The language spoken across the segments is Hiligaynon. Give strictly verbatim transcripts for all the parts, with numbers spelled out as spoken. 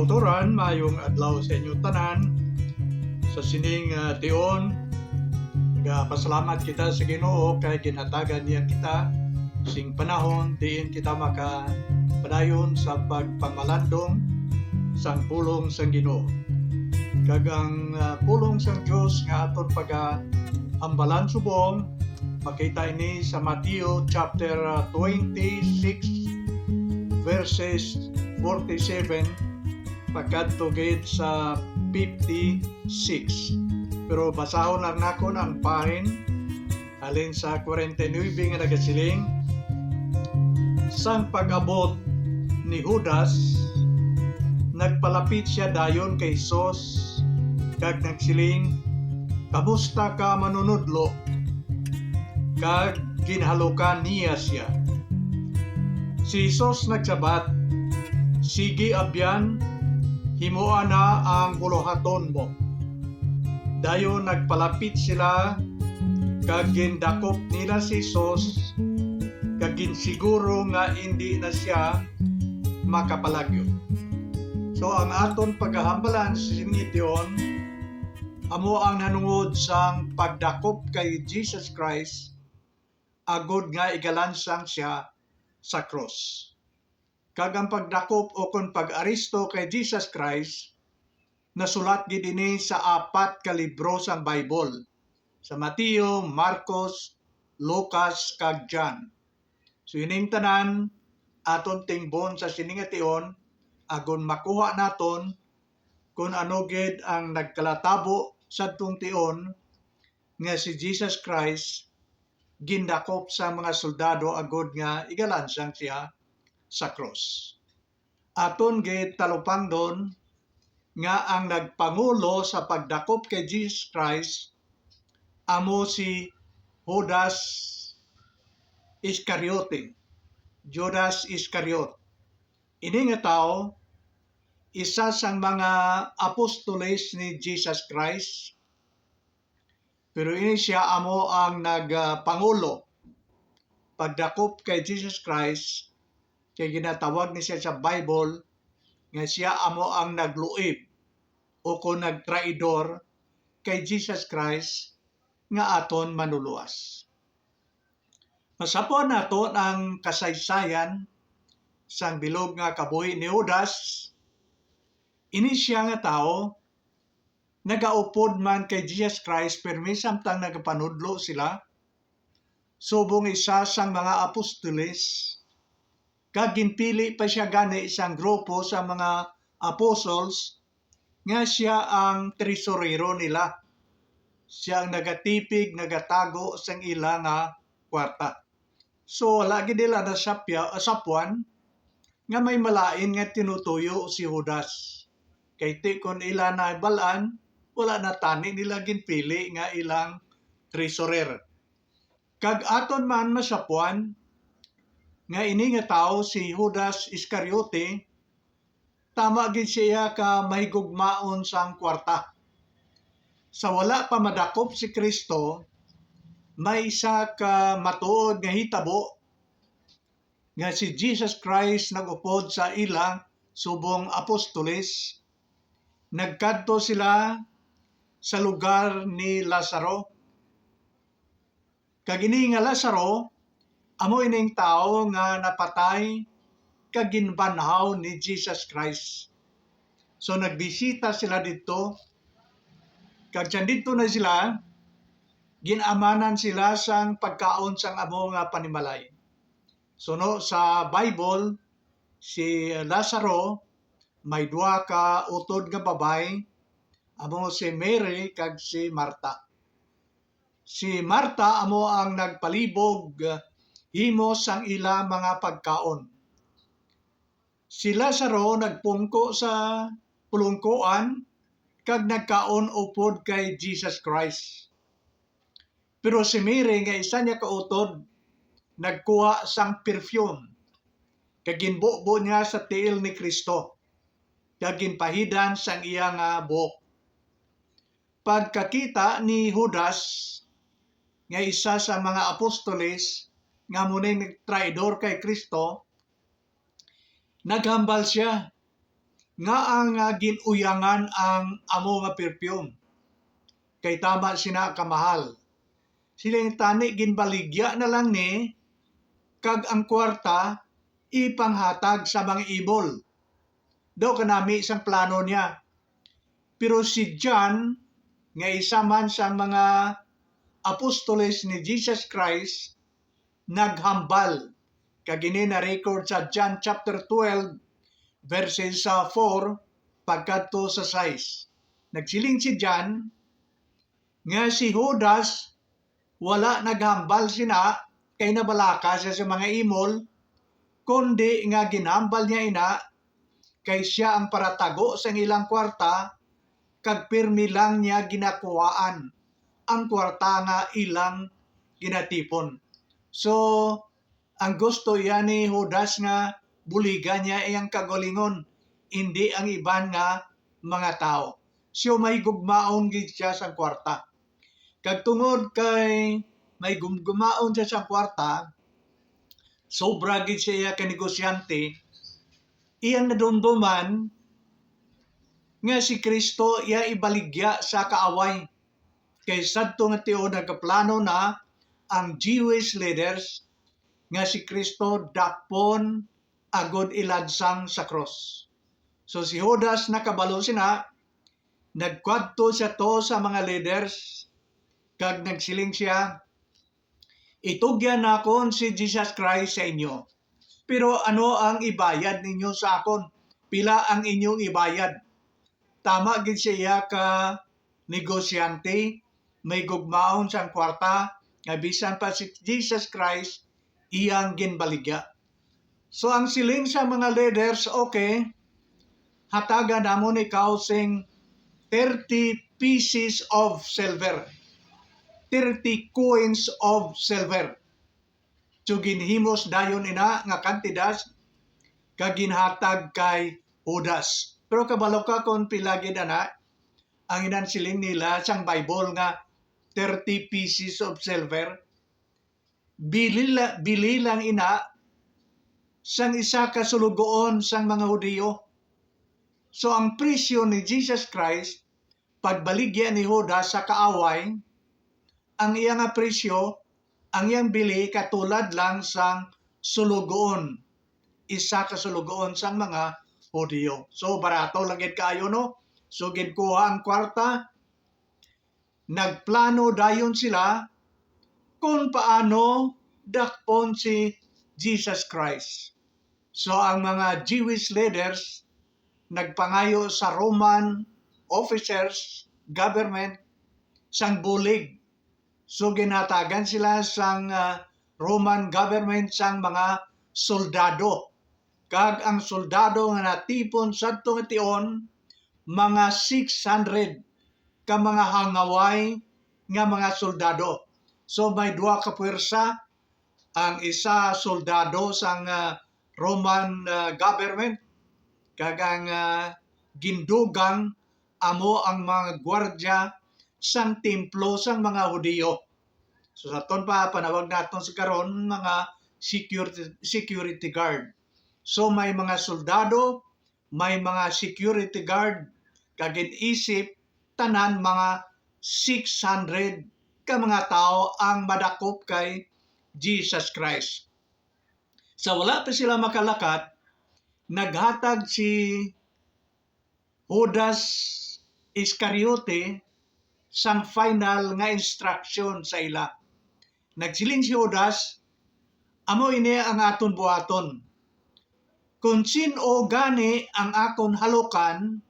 Turan, mayong adlaw sa inyo tanan. Sa sining, ah, tion, nagapasalamat kita sa Ginoo kay ginhatagan niya kita sing panahon diin kita makapadayon sa pagpamalandong sang pulong sang Ginoo. Kag ang, ah, pulong sang Dios nga aton pagahambalan subong, makita ini sa Mateo chapter, ah, twenty-six, verses forty-seven pagkadto gid sa fifty-six. Pero basahon lang nakon ang bahin halin sa forty-nine nga nagasiling, "Sang pag-abot ni Judas, nagpalapit sia dayon kay Jesus kag nagsiling, 'Kamusta ka, Manunodlo?' Kag ginhalukan niya sia." Si Jesus nagsabat, "Sige, abyan, himoa na ang buluhaton mo." Dayon nagpalapit sila, kag gindakop nila si Jesus, kag ginsiguro nga indi na sia makapalagyo. So, ang aton pagahambalan sa sining tion amo ang nanungod sang pagdakop kay Jesus Christ, agod nga igalansang sia sa krus. Kag ang pagdakop o kon pag-aristo kay Jesus Christ, nasulat gid ini sa apat ka libro sang Bible, sa Mateo, Marcos, Lucas, kag John. So, ining tanan aton tingbon sa sining tion, agon makuha naton kon ano gid ang nagkalatabo sadtong tion nga si Jesus Christ gindakop sa mga soldado agod nga igalansang sia sa krus. Aton gid talupangdon nga ang nagpangulo sa pagdakop kay Jesus Christ amo si Judas Iscariote. Judas Iscariot. Ini nga tawo, isa sang mga apostoles ni Jesus Christ, pero ini sia amo ang nagpangulo pagdakop kay Jesus Christ, kay ginatawag ni siya sa Bible nga sia amo ang nagluib o kon nagtraidor kay Jesus Christ nga aton Manlulowas. Masapuan naton ang kasaysayan sang bilog nga kabuhi ni Judas. Ini sia nga tawo nagaupod man kay Jesus Christ, pirmi samtang nagapanudlo sila, subong isa sang mga apostoles, kag ginpili pa sia gani sang grupo sa mga apostles nga sia ang tresurero nila. Sia ang nagatipig, nagatago sang ila nga kwarta. So, wala gid nila nasapya-, sapuan nga may malain nga tinutuyo si Judas. Kay ti kon ila nabal-an, wala na tani nila ginpili nga ilang treasurer. Kag aton man masapuan nga ini nga tawo si Judas Iscariote, tama gid siya ka mahigugmaon sang kwarta. Sa wala pa madakop si Cristo, may isa ka matuod nga hitabo nga si Jesus Christ nag-upod sa ila subong apostoles. Nagkadto sila sa lugar ni Lazaro. Kag ini nga Lazaro, amo ining tawo nga napatay kag ginbanhaw ni Jesus Christ. So, nagbisita sila didto, kag sandidto na sila, gin-amanan sila sang pagkaon sang amo nga panimalay. Suno sa Bible, si Lazaro may duha ka utod nga babayi, amo si Mary kag si Marta. Si Marta amo ang nagpalibog, ah, himo sang ila mga pagkaon. Si Lazaro nagpungko sa pulungkoan kag nagkaon upod kay Jesus Christ. Pero si Mary, nga isa niya ka utod, nagkuha sang perfume, kag ginbubo niya sa tiil ni Cristo, kag ginpahidan sang iya nga buhok. Pagkakita ni Judas, nga isa sa mga apostoles, nga amo ni nagtraidor kay Cristo, naghambal sia Ngaa nga gin-uyangan ang amo nga perfume? Kay tama sina kamahal. Siling tani, ginbaligya na lang ni, kag ang kwarta ipanghatag sa mga imol. Daw kanami sang plano niya. Pero si John, nga isa man sang mga apostoles ni Jesus Christ, naghambal. Kag ini na-record sa John chapter twelve, verses, ah, four pagkadto sa sais. Nagsiling si John nga si Judas wala naghambal sina kay nabalaka siya sa mga imol, kundi nga ginhambal niya ina kay sia ang paratago sang ilang kwarta, kag pirmi lang niya ginakuhaan ang kwarta nga ilang ginatipon. So, ang gusto iya ni Judas nga buligan niya iyang kaugalingon, indi ang iban nga mga tawo. So, mahigugmaon gid siya sang kwarta. Kag tungod kay mahigugmaon siya sang kwarta, sobra gid siya ka negosyante, iyang nadumduman nga si Cristo iya ibaligya sa kaaway. Kay sadto nga tion nagaplano na ang Jewish leaders nga si Cristo dakpon agod ilansang sa krus. So si Judas nakabalo sina, nagkuadto siya to sa mga leaders, kag nagsiling siya, "Itugyan nakon si Jesus Christ sa inyo. Pero ano ang ibayad ninyo sa akon? Pila ang inyong ibayad?" Tama gid siya ka negosyante, may gugmaon sang kwarta, nga bisan pa si Jesus Christ iyang ginbaligya. So, ang siling sa mga leaders, "Okay, hatagan namon ikaw sing thirty pieces of silver, thirty coins of silver." So, ginhimos dayon ina nga kantidad kag ginhatag kay Judas. Pero kabalo ka kon pila gid ana ang inansiling nila sang Bible nga thirty pieces of silver? Bili la-, bili lang ina sang isa ka sulugoon sang mga Hudiyo. So, ang presyo ni Jesus Christ, pagbaligya ni Judas sa kaaway, ang iya nga presyo, ang iyang bili katulad lang sang sulugoon, isa ka sulugoon sang mga Hudiyo. So, barato lang gid kaayo, no? So, ginkuha ang kwarta, nagplano dayon sila kon paano dakpon si Jesus Christ. So, ang mga Jewish leaders nagpangayo sa Roman officers, government, sang bulig. So, ginhatagan sila sang, ah, Roman government sang mga soldado. Kag ang soldado nga natipon sadto nga tion, mga six hundred ka mga hangaway nga mga soldado. So, may duha ka puwersa, ang isa soldado sang, ah, Roman, ah, government, kag ang, ah, gindugang amo ang mga gwardya sang templo sang mga Hudiyo. So, sa aton pa, panawag naton sa karon, mga security, security guard. So, may mga soldado, may mga security guard, kag gin-isip, tanan mga six hundred ka mga tawo ang madakop kay Jesus Christ. Sa wala pa sila makalakat, naghatag si Judas Iscariote sang final nga instruction sa ila. Nagsiling si Judas, "Amo ini ang aton buhaton. Kon sin-o gani ang akon halukan,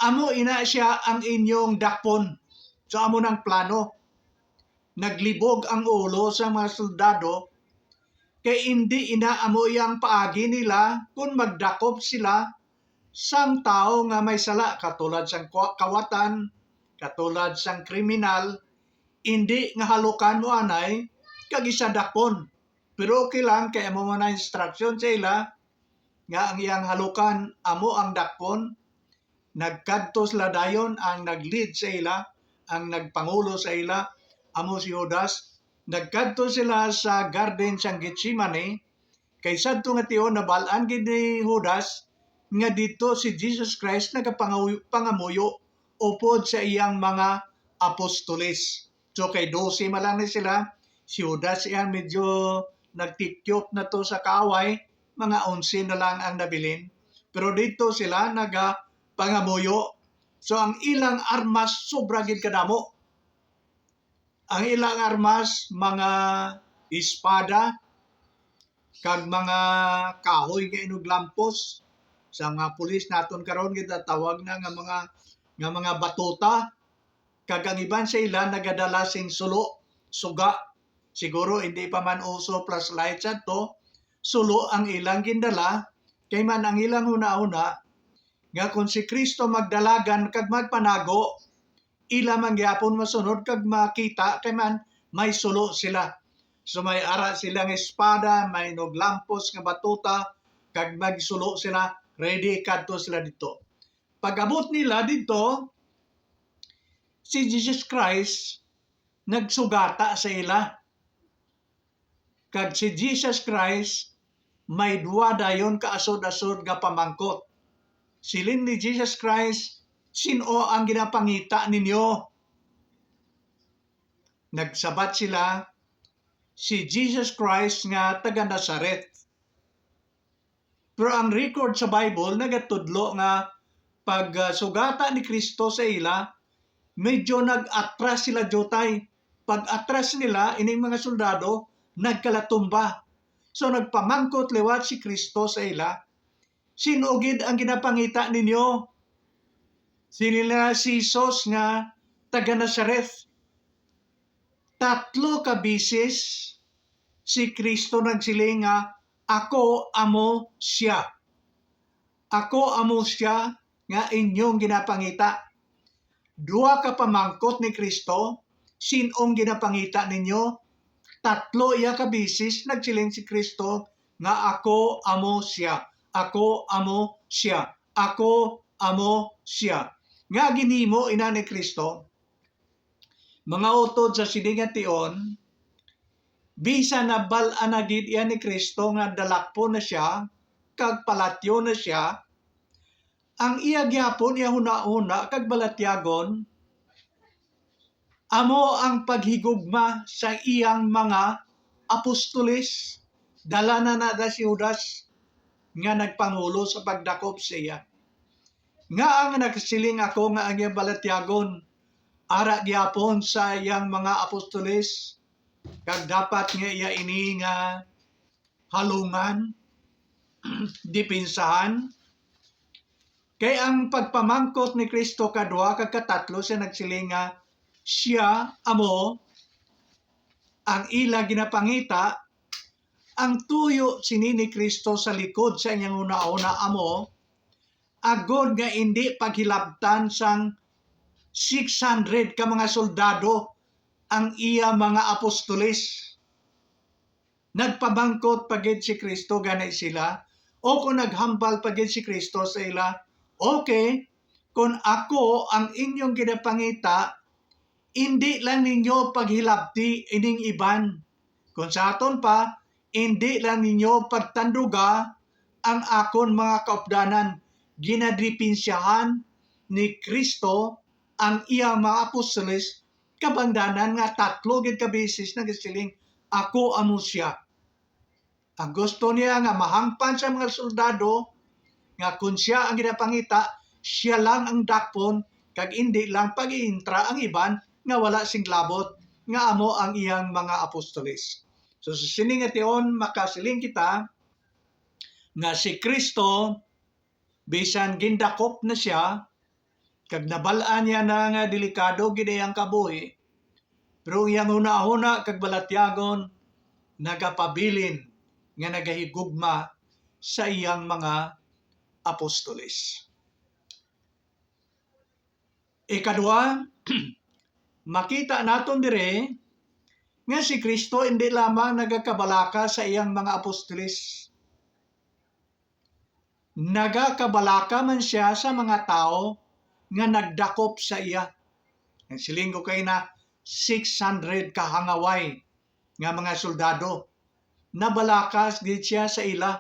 amo ina sia ang inyong dakpon." So, amo nang plano. Naglibog ang ulo sa mga soldado, kay indi ina amo iyang paagi nila kon magdakop sila sang tawo nga may sala, katulad sang kwa-, kawatan, katulad sang kriminal, indi nga halukan mo anay kag isa dakpon. Pero okay lang, kay amo man ang instruction sa ila nga ang iyang halukan amo ang dakpon. Nagkadto sila dayon, ang nag-lead sa ila, ang nagpangulo sa ila, amo si Judas. Nagkadto sila sa garden sang Getsemane, kay sadto nga tion nabal-an gid ni Judas nga didto si Jesus Christ nagapangaw-, pangamuyo upod sa iyang mga apostoles. So, kay dose man lang ni sila, si Judas iya medyo nagtikyop na to sa kaaway, mga onse na lang ang nabilin. Pero didto sila nagapangamuyo. So, ang ilang armas sobra gid kadamo. Ang ilang armas, mga espada, kag mga kahoy nga inuglampos. Sa mga pulis naton karon, ginatawag na nga mga, nga mga batuta. Kag ang iban sa ila nagadala sing sulo, suga. Siguro hindi pa man uso flashlight sadto, sulo ang ilang gindala, kay man ang ilang hunahuna nga kon si Cristo magdalagan kag magpanago, ila man gyapon masunod kag makita, kay man may sulo sila. So, may ara silang espada, may nuglampos nga batuta, kag magsulo sila, ready kadto sila didto. Pag-abot nila didto, si Jesus Christ nagsugata sa ila. Kag si Jesus Christ may duha dayon ka asod-asod nga pamangkot. Siling ni Jesus Christ, "Sin-o ang ginapangita ninyo?" Nagsabat sila, "Si Jesus Christ nga taga Nazareth." Pero ang record sa Bible nagatudlo nga pag, ah, sugata ni Cristo sa ila, medyo nag-atras sila diutay. Pag-atras nila, ining mga soldado nagkalatumba. So, nagpamangkot liwat si Cristo sa ila, "Sin-o gid ang ginapangita ninyo?" Siling nila, "Si Jesus nga taga Nazareth." Tatlo ka beses si Cristo nagsiling nga, "Ako amo sia. Ako amo sia nga inyong ginapangita." Duha ka pamangkot ni Cristo, "Sin-o ang ginapangita ninyo?" Tatlo iya ka beses nagsiling si Cristo nga, "Ako amo sia. Ako amo sia. Ako amo sia." Nga ginhimo ina ni Cristo? Mga utod sa sini nga tion, bisan nabal-an na gid iya ni Cristo nga dalakpon na sia kag palatyon na sia, ang iya gihapon, iya hunahuna kag balatyagon amo ang paghigugma sa iyang mga apostoles. Dala na na da si Judas nga nagpangulo sa pagdakop sa iya. Ngaa nga nagsiling ako nga ang iyang balatyagon ara gihapon sa iyang mga apostoles, kag dapat nga iya ini nga halungan, dipinsahan? Kay ang pagpamangkot ni Cristo kaduha kag katatlo, siya nagsiling nga siya amo ang ila ginapangita. Ang tuyo sini ni Cristo sa likod sa iyang hunahuna amo agod nga indi paghilabtan sang six hundred ka mga soldado ang iya mga apostoles. Nagpamangkot pa gid si Cristo gani sila, o kon naghambal pa gid si Cristo sa ila, "Okay, kon ako ang inyong ginapangita, indi lang ninyo paghilabti ining iban. Kon sa aton pa, indi lang ninyo pagtanduga ang akon mga kaupdanan." Ginadipensyahan ni Cristo ang iyang mga apostoles, kabangdanan nga tatlo gid ka beses nagasiling, "Ako amo sia." Ang gusto niya nga mahangpan sa mga soldado nga kon sia ang ginapangita, sia lang ang dakpon, kag indi lang pag-iintra ang iban nga wala sing labot, nga amo ang iyang mga apostoles. So, sa sini nga tion, makasiling kita nga si Cristo, bisan gindakop na sia, kag nabal-an niya na nga delikado gid iyang kabuhi, pero iyang hunahuna kag balatyagon nagapabilin nga nagahigugma sa iyang mga apostoles. Ikadua, makita naton diri nga si Cristo indi lamang nagakabalaka sa iyang mga apostoles. Nagakabalaka man sia sa mga tawo nga nagdakop sa iya. Nagsiling ko kay na six hundred ka hangaway nga mga soldado. Nabalakas gid sia sa ila.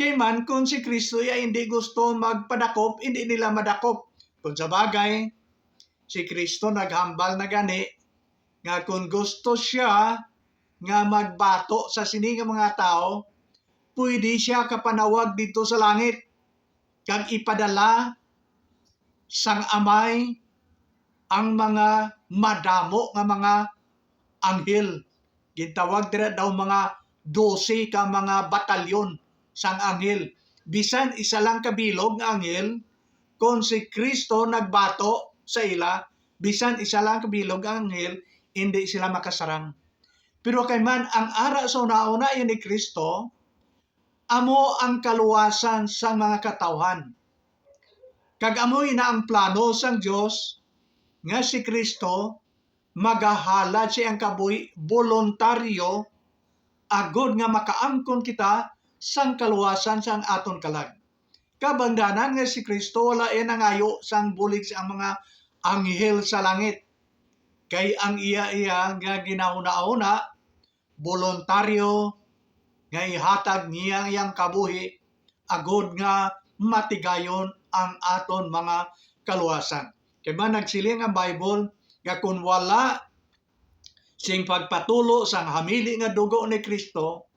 Kay man, kung si Kristo iya hindi gusto magpadakop, hindi nila madakop. Kung sa bagay, si Kristo naghambal na gani nga kung gusto siya nga magbato sa sini nga mga tawo, pwede siya kapanawag dito sa langit kag ipadala sang Amay ang mga madamo nga mga anghel. Gintawag dira daw mga dose ka mga batalyon sang anghel. Bisan isa lang ka bilog nga anghel, kon si Cristo nagbato sa ila, bisan isa lang ka bilog nga anghel, indi sila makasarang. Pero kay man ang ara sa hunahuna ini ni Cristo, amo ang kaluwasan sang mga katawhan. Kag amo ina ang plano sang Dios, nga si Cristo magahalad sa iyang kabuhi boluntaryo, agod nga makaangkon kita sang kaluwasan sang aton kalag. Kabangdanan nga si Cristo wala iya nangayo sang bulig sa mga anghel sa langit, kay ang iya, iya nga ginahuna-huna boluntaryo nga ihatag niya iyang kabuhi agod nga matigayon ang aton mga kaluwasan. Kay man nagsiling ang Bible nga kon wala sing pagpatulo sang hamili nga dugo ni Cristo,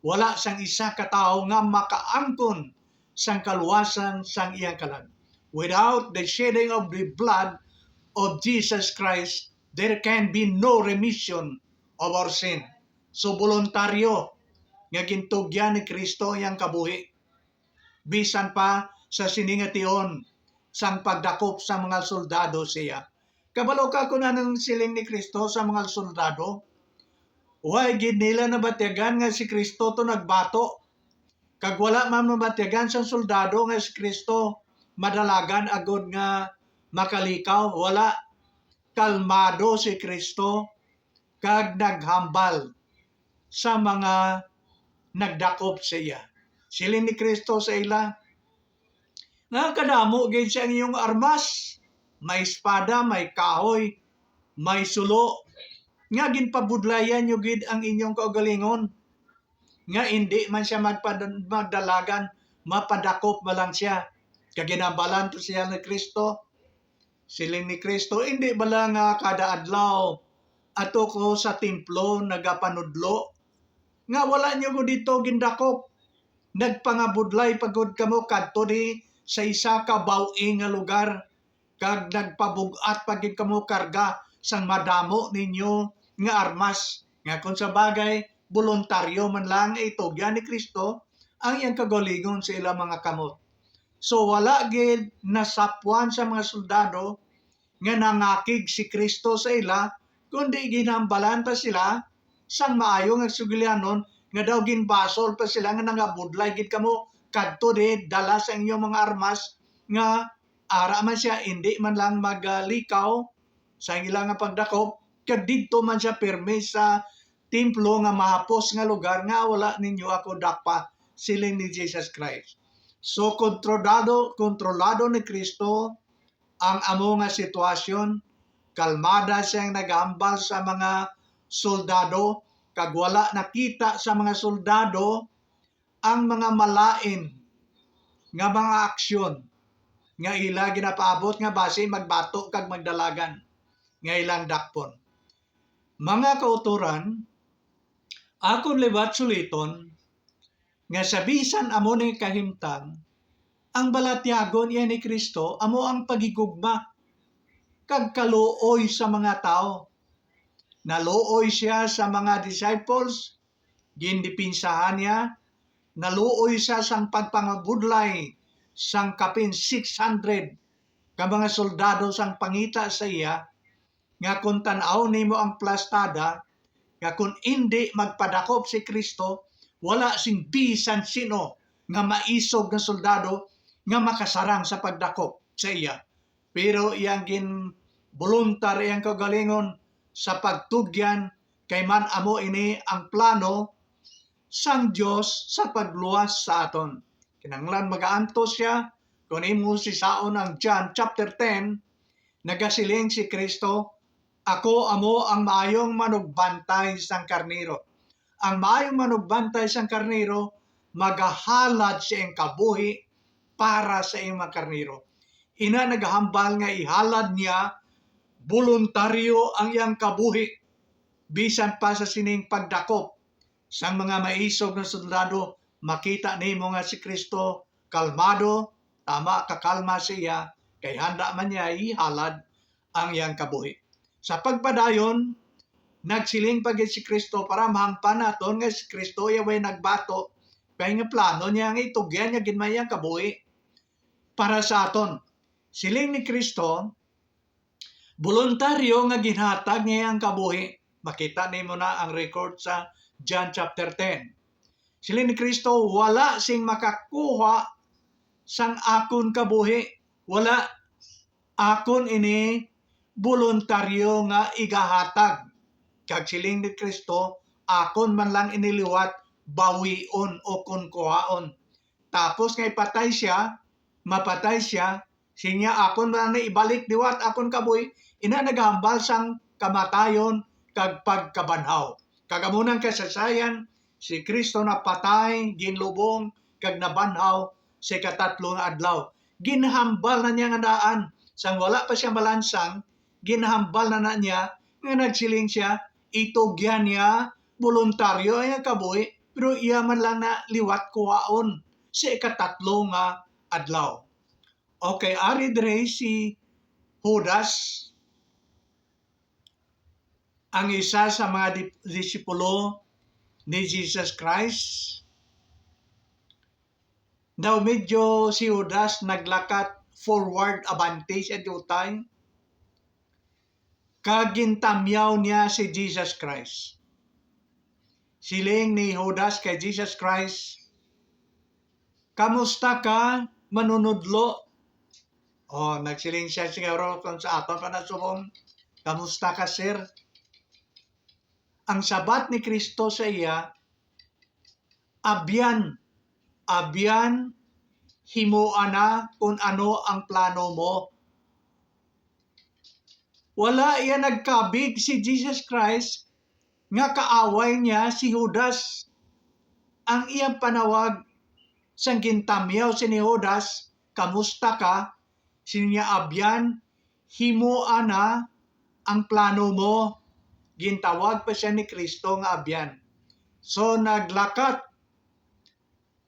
wala sang isa ka tawo nga makaangkon sang kaluwasan sang iyang kalag. Without the shedding of the blood of Jesus Christ, there can be no remission of our sin. So, boluntaryo nga gintugyan ni Cristo ang iyang kabuhi, bisan pa sa sini nga tion sang pagdakop sa mga soldado siya. Kabalo ka kung anong siling ni Cristo sa mga soldado? Way gid nila nabatyagan nga si Cristo to nagbato, kag wala man mabatyagan sang soldado nga si Cristo madalagan agod nga makalikaw. Wala. Kalmado si Cristo kag naghambal sa mga nagdakop sa iya. Siling ni Cristo sa ila, "Nga kadamo gid sa inyong armas, may espada, may kahoy, may sulo, nga ginpabudlayan niyo gid ang inyong kaugalingon, nga indi man siya magpad-, magdalagan, mapadakop man lang siya." Kag ginhambalan to siya ni Cristo. Siling ni Cristo, "Indi bala nga kada adlaw ato ko sa templo nagapanudlo, nga wala niyo ko dito gindakop? Nagpangabudlay pa gud kamo kadto di sa isa ka baw-ing nga lugar, kag nagpabug-at pa gid kamo karga sang madamo ninyo nga armas, nga kon sa bagay, boluntaryo man lang itugyan ni Cristo ang iyang kaugalingon sa ilang mga kamot." So, wala gid nasapwan sa mga soldado nga nangakig si Cristo sa ila, kundi ginhambalan pa sila sang maayo nga sugilanon, nga daw ginbasol pa sila nga nangabudlay gid kamo kadto di dala sa inyong mga armas, nga ara man siya, indi man lang magalikaw sa ila nga pagdakop, kag didto man siya pirme sa templo nga mahapos nga lugar nga wala ninyo ako dakpa, siling ni Jesus Christ. So, kontrolado, kontrolado ni Cristo ang amo nga sitwasyon. Kalmada siyang naghambal sa mga soldado, kag wala nakita sa mga soldado ang mga malain nga mga aksyon nga ila ginapaabot nga basi magbato kag magdalagan nga ilang dakpon. Mga kautoran, akon liwat suliton nga sa bisan amo ni kahimtang, ang balatyagon iya ni Cristo amo ang paghigugma kag kaluoy sa mga tawo. Naluoy siya sa mga disciples, gindipinsahan niya, naluoy siya sang pagpangabudlay sang kapin six hundred ka mga soldado sang pangita sa iya, nga kon tan-aw nimo ang plastada, nga kon indi magpadakop si Cristo, wala sing bisan sino nga maisog nga soldado nga makasarang sa pagdakop sa iya. Pero iyang ginboluntar iyang kaugalingon sa pagtugyan, kay man amo ini ang plano sang Dios sa pagluwas sa aton. Kinahanglan magaantos siya. Kon imo sisaon ang John chapter ten, nagasiling si Cristo, "Ako amo ang maayong manugbantay sang karnero." Ang maayong manugbantay sang karnero magahalad sa iyang kabuhi para sa iyang mga karnero. Ina nagahambal nga ihalad niya boluntaryo ang iyang kabuhi, bisan pa sa sining pagdakop sang mga maisog nga sundalo. Makita nimo nga si Kristo kalmado, tama, kakalma siya, kay handa man niya ihalad ang iyang kabuhi. Sa pagpadayon, nagsiling pa gid si Kristo para mahangpan naton nga si Kristo iya way nagbato kay nga plano niya nga itugyan niya gid man iyang kabuhi para sa aton. Siling ni Kristo, boluntaryo nga ginhatag niya ang kabuhi. Makita nimo na ang record sa John chapter ten. Siling ni Kristo, "Wala sing makakuha sang akon kabuhi. Wala, akon ini boluntaryo nga igahatag." Kag siling ni Kristo, "Akon man lang ini liwat bawion o kon kuhaon." Tapos nga ipatay siya, mapatay siya, siya, "Akon man ni ibalik liwat akon kabuhi." Ina nagahambal sang kamatayon kag pagkabanhaw. Kag amo nang kasaysayan, si Kristo napatay, ginlubong, kag nabanhaw sa ikatatlo nga adlaw. Ginhambal na niya nga daan, sang wala pa siya malansang, ginhambal na na niya nga nagsiling siya, itugyan niya boluntaryo ang iyang kabuhi, pero iya man lang na liwat kuhaon sa ikatatlo nga adlaw. Okay, ari diri si Judas, ang isa sa mga di-, disipulo ni Jesus Christ. Daw medyo si Judas naglakat forward, abante sa diutay, kag gintamyaw niya si Jesus Christ. Siling ni Judas kay Jesus Christ, "Kamusta ka, Manunodlo?" O, nagsiling siya siguro kung sa aton pa na subong, "Kamusta ka, sir?" Ang sabat ni Kristo sa iya, "Abyan, abyan, himoa na kon ano ang plano mo." Wala iya nagkabig si Jesus Christ nga kaaway niya si Judas. Ang iyang panawag sang gintamyaw sini Judas, "Kamusta ka?" Siling niya, "Abyan, himoa na ang plano mo." Gintawag pa siya ni Kristo nga abyan. So, naglakat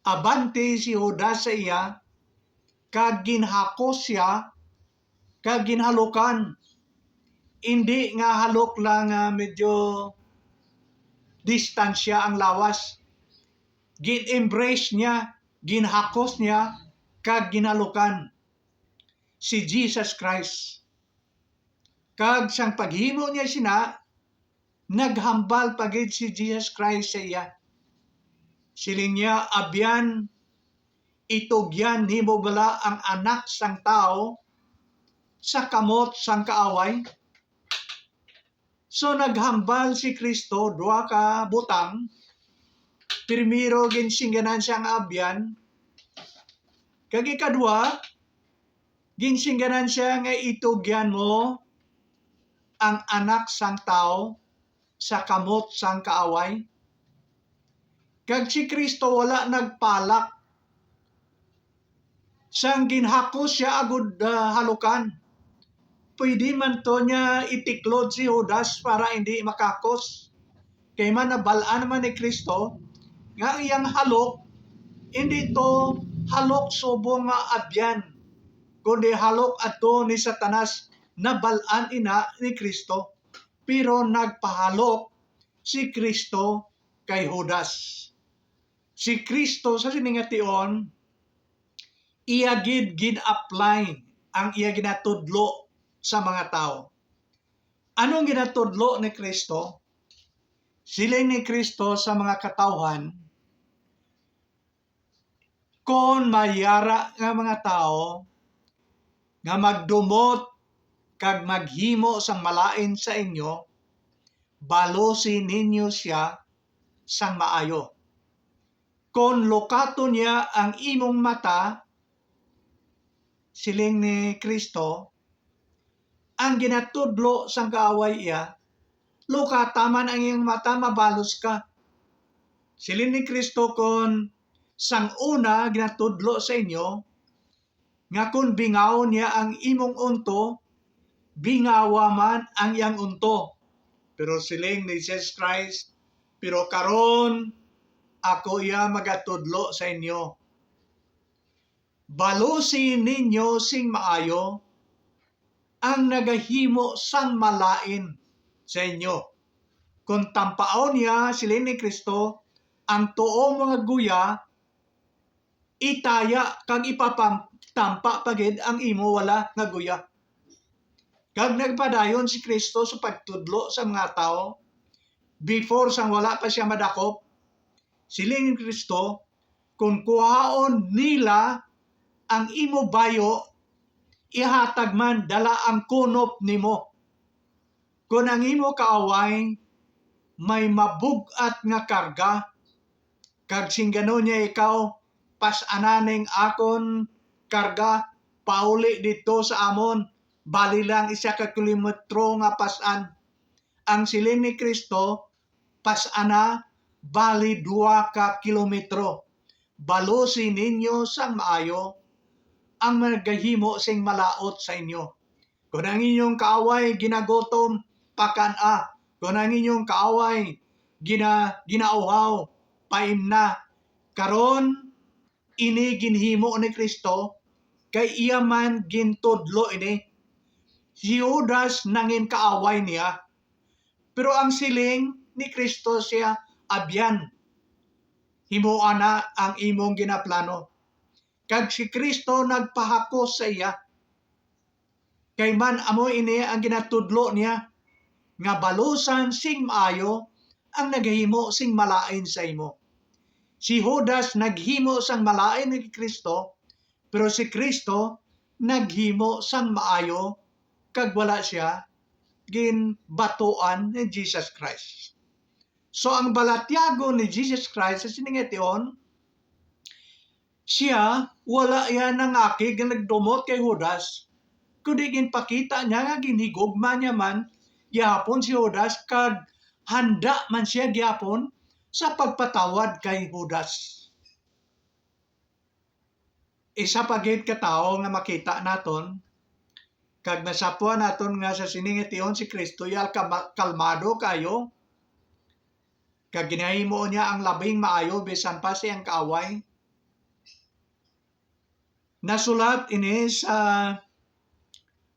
abante si Judas sa iya, kag ginhakos sia, kag ginhalukan. Indi nga halok lang nga medyo distansya ang lawas. Gin-embrace niya, ginhakos niya, kag ginhalukan si Jesus Christ. Kag sang paghimo niya sina, naghambal pa gid si Jesus Christ sa iya. Siling niya, "Abyan, itugyan nimo bala ang Anak sang Tawo sa kamot sang kaaway?" So, naghambal si Kristo duha ka butang. Primero, ginsingganan siya nga abyan. Kag ikadua, ginsingganan siya nga itugyan mo ang Anak sang Tawo sa kamot sang kaaway. Kag si Kristo wala nagpalak. Sang ginhakos siya agud, ah, halukan, pwede man to niya itiklod si Judas para hindi makakos. Kay man nabal-an naman ni Kristo nga ang iyang halok hindi to halok subong nga abyan, kundi halok ato ni Satanas. Nabal-an ina ni Kristo, pero nagpahalok si Kristo kay Judas. Si Kristo sa sini nga tion, iya gid gin-apply ang iya ginatudlo sa mga tawo. Anong ginatudlo ni Kristo? Siling ni Kristo sa mga katawhan, "Kon may yara nga mga tawo nga magdumot kag maghimo sang malain sa inyo, balusi ninyo sia sang maayo. Kon lukaton niya ang imong mata," siling ni Kristo, ang ginatudlo sang kaaway iya, "Lukata man ang iyong mata, mabalos ka." Siling ni Kristo, "Kon Sang una ginatudlo sa inyo nga kon bingawon niya ang imong unto, bingawa man ang iyang unto. Pero siling ni Jesus Christ, "Pero karon ako iya magatudlo sa inyo. Balusi ninyo sing maayo ang nagahimo sang malain sa inyo. Kon tampaon niya," siling ni Cristo, "ang tuo mga guya, itaya kag ipapamtampa pa gid ang imo wala nga guya." Kag nagpadayon si Cristo sa pagtudlo sa mga tawo before, sang wala pa siya madakop. Siling ni Cristo, "Kon kuhaon nila ang imo bayo, ihatag man dala ang kunop nimo. Kon ang imo kaaway may mabug-at nga karga, kag singgano niya ikaw, 'Pas-ana ning akon karga pauli didto sa amon, bali lang isa ka kilometro nga pas-an.'" Ang siling ni Cristo, "Pas-ana, bali dua ka kilometro. Balusi ninyo sang maayo ang nagahimo sing malaut sa inyo. Kon ang inyong kaaway ginagutom, pakan-a. Kon ang inyong kaaway gina-, ginauhaw, paimna. Karon, ini ginhimo ni Cristo, kay iya man gintudlo ini. Si Judas nangin kaaway niya, pero ang siling ni Cristo siya, 'Abyan, himoa na ang imong ginaplano.' Kag si Cristo nagpahakos sa iya. Kay man amo ini ang ginatudlo niya, nga balusan sing maayo ang naghimo sing malain sa imo. Si Judas naghimo sang malain kay Cristo, pero si Cristo naghimo sang maayo, kag wala sia ginbatuan ni Jesus Christ. So, ang balatyagon ni Jesus Christ sa sining nga tion, siya, wala iya nangakig nga nagdumot kay Judas, kundi ginpakita niya nga ginhigugma niya man gihapon si Judas, kag handa man siya gihapon sa pagpatawad kay Judas. Isa pa gid ka tawo nga makita naton, kag masapwan naton nga sa sini nga tion si Cristo iya kama-, kalmado kayo, kag ginahimo niya ang labing maayo bisan pa sa iyang kaaway. Nasulat ini sa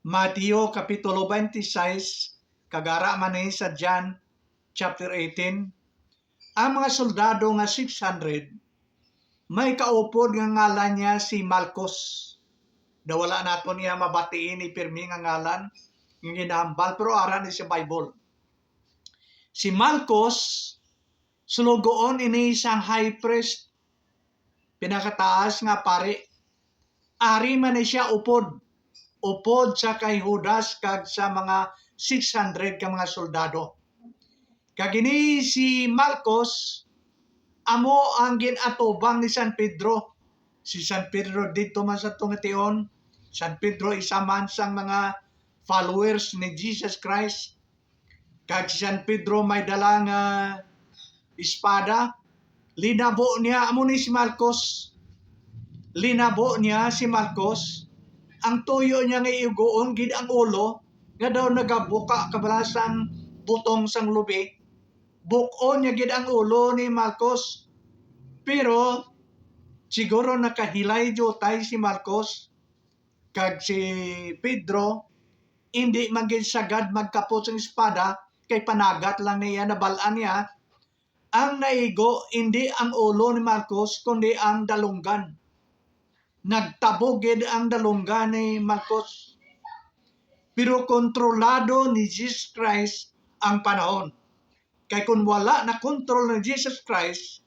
Mateo Kapitulo twenty-six, kag ara man ni sa John chapter eighteen. Ang mga soldado nga six hundred, may kaupod nga ngalan niya si Malcos. Daw wala naton iya mabatiin ni pirmi nga ngalan nga ginahambal, pero ara ni sa Bible. Si Malcos, sulugoon ini sang high priest, pinakataas nga pari. Ari man ni siya upod, upod sa kay Judas kag sa mga six hundred ka mga soldado. Kag ini si Malcos, amo ang gin-atubang ni San Pedro. Si San Pedro didto man sa tunga tion, San Pedro isa man sang mga followers ni Jesus Christ. Kag si San Pedro may dala nga espada. Linabo niya, amo ni si Marcos. Linabo niya si Marcos. Ang tuyo niya nga iugoon gid ang ulo, nga daw nagabuka kabala sang butong sang lubi. Buk-on niya gid ang ulo ni Marcos. Pero siguro nakahilay diutay si Marcos kag si Pedro, indi man gid sagad magkapot sang espada, kay panagat lang niya, nabal-an niya. Ang naigo, indi ang ulo ni Marcos, kundi ang dalunggan. Nagtabog gid ang dalunggan ni Marcos. Pero kontrolado ni Jesus Christ ang panahon. Kay kung wala na kontrol ni Jesus Christ,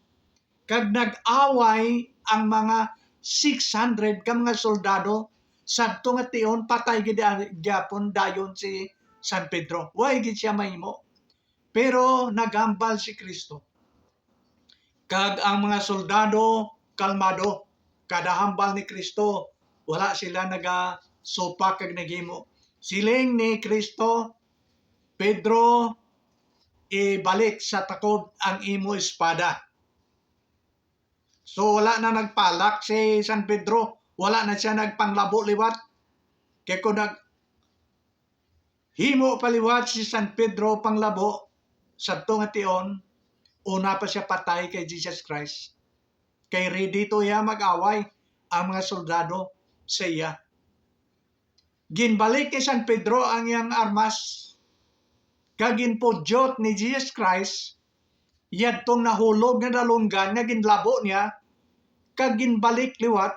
kag nag-away ang mga six hundred ka mga soldado, sadto nga tion, patay gid gyapon dayon si San Pedro. Way gid siya mahimo. Pero naghambal si Cristo. Kag ang mga soldado kalmado, kada hambal ni Cristo, wala sila nagasupak kag naghimo. Siling ni Cristo, "Pedro, ibalik sa takod ang imo espada." So, wala na nagpalak si San Pedro, wala na siya nagpanglabo liwat. Kay kung nag-, himo pa liwat si San Pedro panglabo, sadto nga tion, una pa siya patay kay Jesus Christ. Kay ready to iya mag-away ang mga soldado sa iya. Ginbalik ni San Pedro ang iyang armas, kag ginpudyot ni Jesus Christ yadtong nahulog nga dalunggan nga ginlabo niya, kag ginbalik liwat,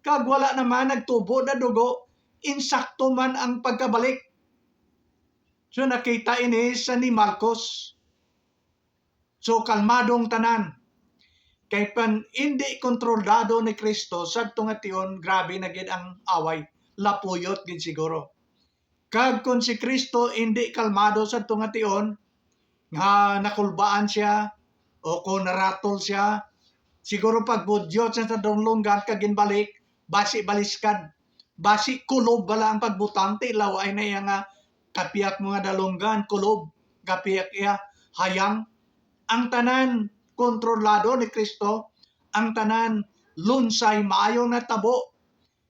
kag wala naman nagtubo na dugo, insakto man ang pagkabalik. So, nakita ini sa ni Marcos. So, kalmadong tanan. Kay pan indi kontrolado ni Cristo, sadto nga tion, grabe na gid ang away, lapuyot gid siguro. Kag kon si Cristo indi kalmado sadto nga tion, nga nakulbaan siya, o kon naratol siya, siguro pagbudyot siya sa dalunggan kag ginbalik, basi baliskad, basi kulob bala ang pagbutang, tilaw ay na iya nga kapiyak mo nga dalunggan, kulob, kapiyak iya, hayang. Ang tanan kontrolado ni Cristo, ang tanan lunsay, maayo natabo.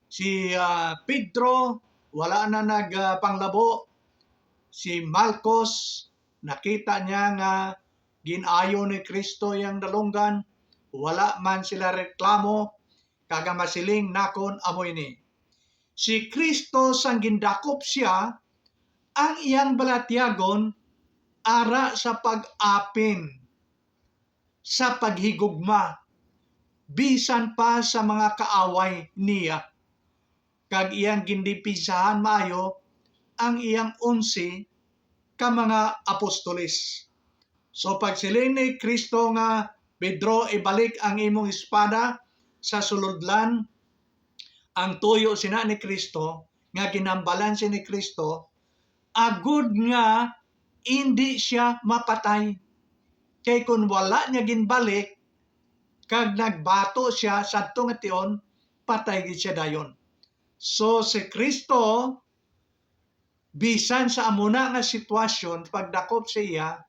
Si, ah, Pedro, wala na nag, ah, panglabo. Si Marcos, nakita niya nga gin-ayo ni Cristo yang dalunggan, wala man sila reklamo, kag ang masiling nakon amo ini: si Cristo, sang gindakop siya, ang iyang balatyagon ara sa pag-apin, sa paghigugma, bisan pa sa mga kaaway niya, kag iyang gindipinsahan maayo ang iyang onse ka mga apostoles. So, pagsiling ni Cristo nga, "Pedro, ibalik ang imong espada sa sulodlan," ang tuyo sina ni Cristo, nga ginhambalan siya ni Cristo, agod nga indi siya mapatay. Kay kon wala niya ginbalik, kag nagbato siya sadto nga tion, patay gid siya dayon. So, si Cristo, bisan sa amo na nga sitwasyon, pagdakop sa iya,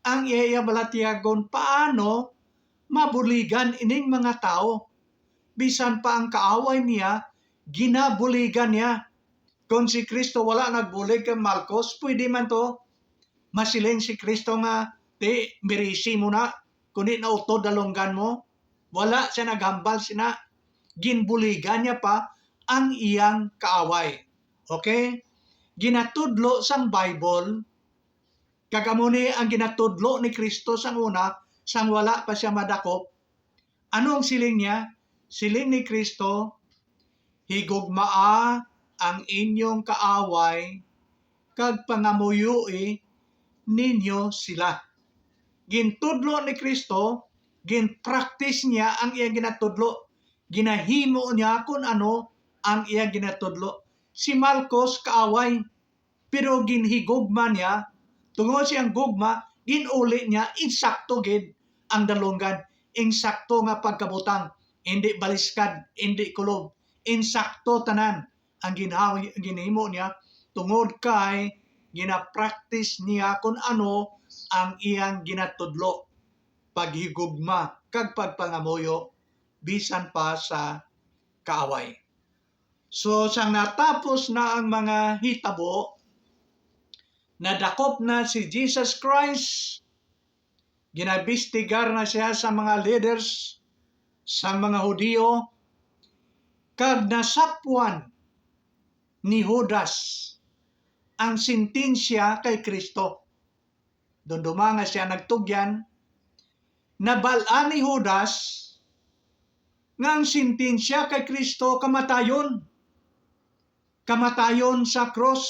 ang iya, iya balatyagon, paano mabuligan ining mga tawo? Bisan pa ang kaaway niya, ginabuligan niya. Kon si Cristo wala nagbulig kay Marcos, pwede man to. Masiling si Cristo nga, "Ti, birisi mo na, kundi nautod dalunggan mo." Wala siya naghambal sina. Ginbuligan niya pa ang iyang kaaway. Okay? Ginatudlo sang Bible, kag amo ni ang ginatudlo ni Cristo sang una, sang wala pa siya madakop. Ano ang siling niya? Siling ni Cristo, "Higugmaa ang inyong kaaway, kag pangamuyoi ninyo sila." Gintudlo ni Cristo, gin-practice niya ang iyang ginatudlo. Ginahimo niya kon ano ang iyang ginatudlo. Si Marcos kaaway, pero ginhigugma niya, tungod siyang gugma, gin-uli niya, insakto gid ang dalunggan, insakto nga pagkabutang, indi baliskad, indi kulob, insakto tanan ang ginhaw-, ginhimo niya, tungod kay gina-practice niya kon ano ang iyang ginatudlo, paghigugma kag pagpangamuyo bisan pa sa kaaway. So, sang natapos na ang mga hitabo, nadakop na si Jesus Christ, ginabistigar na siya sa mga leaders sang mga Hudiyo, kag nasapwan ni Judas ang sentensya kay Cristo. Dumduma nga sia nagtugyan, nabal-an ni Judas nga ang sentensya kay Cristo kamatayon. Kamatayon sa krus,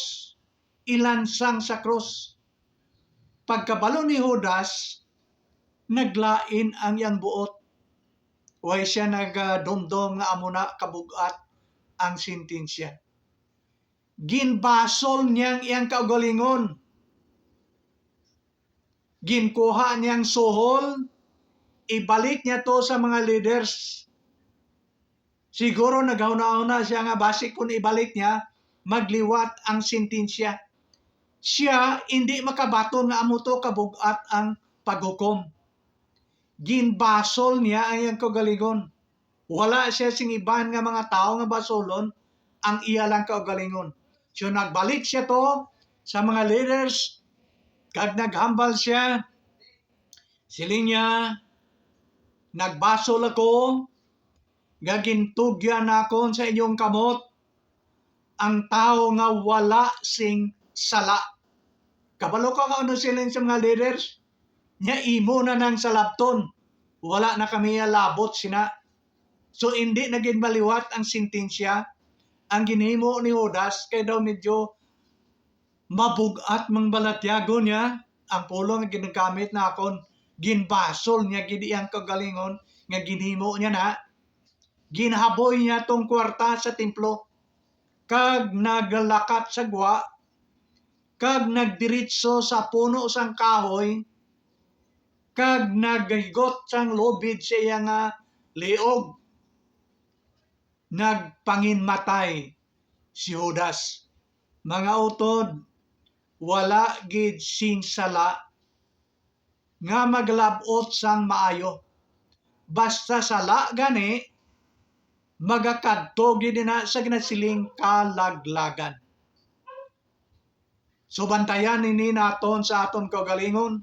ilansang sa krus. Pagkabalo ni Judas, naglain ang iyang buot. Way sia nagadumdom nga amo na kabug-at ang sentensya. Ginbasol niya ang iyang kaugalingon. Ginkuha niya ang suhol, ibalik niya to sa mga leaders. Siguro naghuna-huna siya nga basi kun ibalik niya, magliwat ang sentensya. Siya indi makabaton nga amo to kabug-at ang paghukom. ginbasol niya ang iyang kaugalingon. Wala siya sing iban nga mga tawo nga basulon ang iya lang kaugalingon. So, nagbalik siya to sa mga leaders kag naghambal siya. Siling niya, "Nagbasol ako nga gintugyan nakon sa inyong kamot ang tawo nga wala sing sala." Kabalo ka nga ano siling sa mga leaders? Nya imo na nang salabton. Wala na kami labot sina. So, hindi na gid maliwat ang sentensya. Ang ginhimo ni Judas kay daw medyo mabug-at mang balatyagon niya. Ang pulong nga ginagamit nakon, ginbasol niya gid iyang kaugalingon nga ginhimo niya na. Ginhaboy niya tong kwarta sa templo, kag naglakat sa gwa, kag nagdiretso sa puno sang kahoy, kag naghigot sang lubid sa iya nga liog. Nagpanginmatay si Judas. Mga utod, wala gid sing sala nga maglab-ot sang maayo. Basta sala gani, magakadto gid ina sa ginasiling kalaglagan. So, bantayan ini naton sa aton kaugalingon.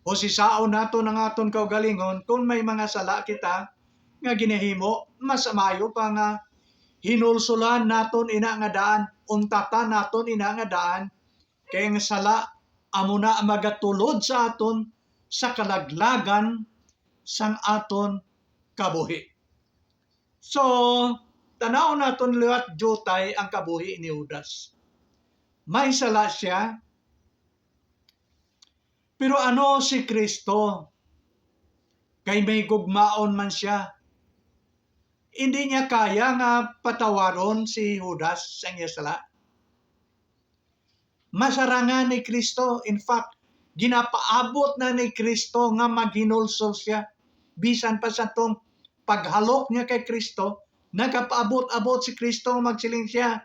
Usisaon naton ang aton kaugalingon. Kung may mga sala kita nga ginahimo, mas maayo pa nga hinulsolan naton ina nga daan, untatan naton ina nga daan, kay ang sala amo na ang magatulod sa aton sa kalaglagan sang aton kabuhi. So, tan-aw naton liwat diutay ang kabuhi ni Judas. May sala siya. Pero ano si Cristo? Kay may gugmaon man siya. Hindi niya kaya nga patawaron si Judas sa iya sala. Masarangan ni Cristo. In fact, ginapaabot na ni Cristo nga maghinulsol siya. Bisan pa sa tong paghalok niya kay Cristo, nagapaabot-abot si Cristo nga magsiling siya,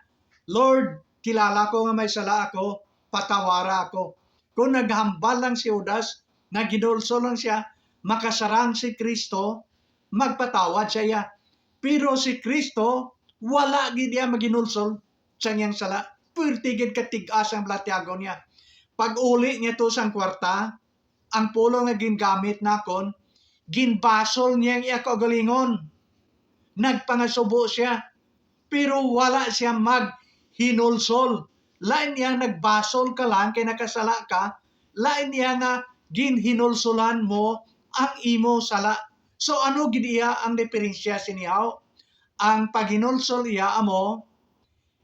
"Lord, kilala ko nga may sala ako, patawara ako." Kung naghambal lang si Judas, naghinulsol lang siya, makasarang si Cristo, magpatawad sa iya. Pero si Cristo, wala gid iya maghinulsol sa iyang sala. Perti gid katig-as ang balatyagon niya. Pag-uli niya to sang kwarta, ang pulong nga gingamit nakon, ginbasol niya ang iya kaugalingon. Nagpangasubo siya, pero wala siya maghinulsol. Lain niya nagbasol ka lang kay nakasala ka, lain niya nga ginhinulsolan mo ang imo sala. So, ano gid iya ang diferensya sini, haw? Ang paghinulsol iya amo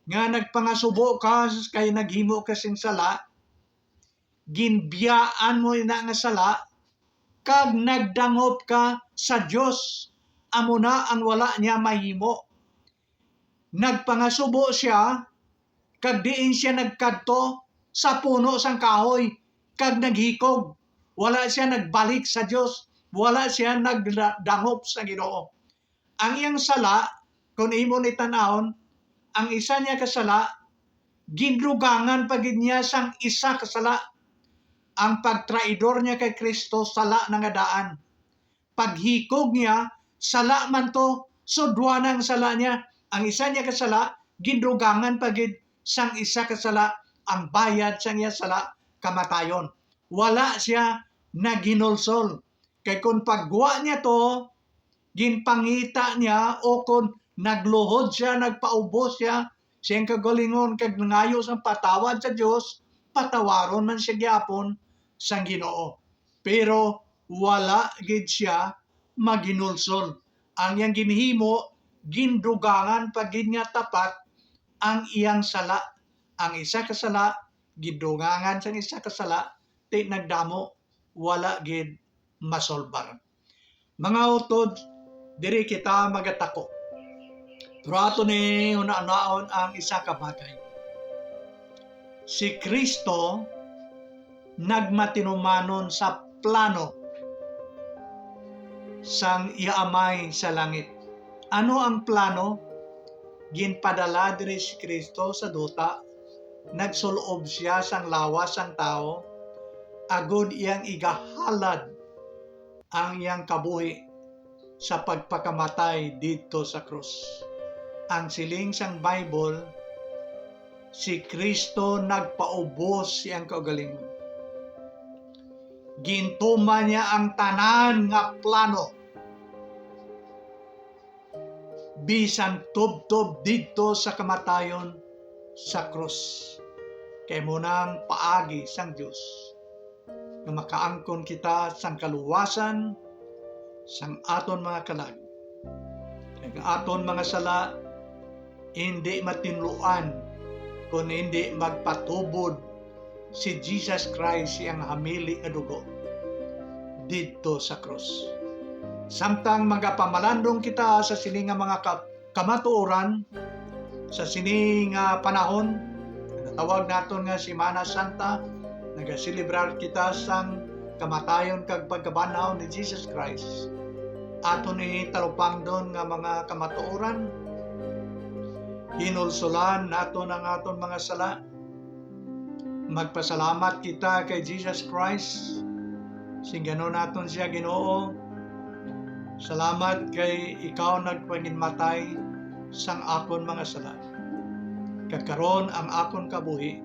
nga nagpangasubo ka kay naghimo ka sing sala, ginbiyaan mo ina nga sala, kag nagdangop ka sa Dios, amo na ang wala niya mahimo. Nagpangasubo sia, kag diin sia nagkadto sa puno sang kahoy, kag naghikog. Wala sia nagbalik sa Dios, wala sia nagdangop sa Ginoo. Ang iyang sala, kon imo ni tan-awon, ang isa niya ka sala, gindugangan pa gid niya sang isa ka sala. Ang pagtraidor niya kay Cristo, sala na nga daan. Paghikog niya, sala man to, so dua na ang sala niya. Ang isa niya ka sala, gindugangan pa gid sang isa ka sala, ang bayad sang iya sala, kamatayon. Wala sia naghinulsol. Kay kon paggwa niya to, ginpangita niya, o kon nagluhod sia, nagpaubos sia sa iyang kagalingon kag nangayo sang patawad sa Dios, patawaron man sia gyapon sang Ginoo. Pero wala gid sia maghinulsol. Ang iyang ginhimo, gindugangan pa gid nga tapat ang iyang sala. Ang isa ka sala, gindugangan sang isa ka sala, ti nagdamo, wala gid masolbar. Mga utod, diri kita magatako. Pero ato ni hunahunaon ang isa ka bagay. Si Cristo nagmatinumanon sa plano sang iya Amay sa langit. Ano ang plano? Ginpadala diri si Cristo sa duta, nagsul-ob sia sang lawas sang tawo, agod iyang igahalad ang iyang kabuhi sa pagpakamatay didto sa krus. Ang siling sang Bible, si Cristo nagpaubos sa iyang kaugalingon. Gintuman niya ang tanan nga plano, bisan tubtob didto sa kamatayon sa krus. Kay amo na ang paagi sang Dios, nga makaangkon kita sang kaluwasan sang aton mga kalag, kag aton mga sala hindi matinluan kon hindi magpatubod si Jesus Christ sa iyang hamili nga dugo didto sa krus. Samtang magapamalandong kita sa sini nga mga ka-, kamatuoran, sa sini nga panahon, natawag naton nga Semana Santa, nagaselebrar kita sang kamatayon kag pagkabanhaw ni Jesus Christ. Aton ini talupangdon nga mga kamatuoran, hinulsolan naton ang aton mga sala. Magpasalamat kita kay Jesus Christ. Singganon naton siya, Ginoo. Salamat kay ikaw nagpanginmatay sang akon mga sala. Kag karon ang akon kabuhi,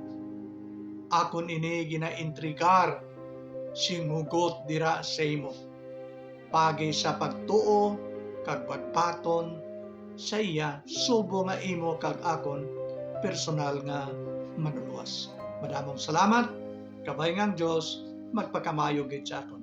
akon ini ginaentregar sing hugot dira sa imo, paagi sa pagtuo kag pagbaton sa iya, subong nga imo kag akon personal nga Manluluwas. Madamong salamat. Kabay nga ang Dios magpakamaayo gid sa aton.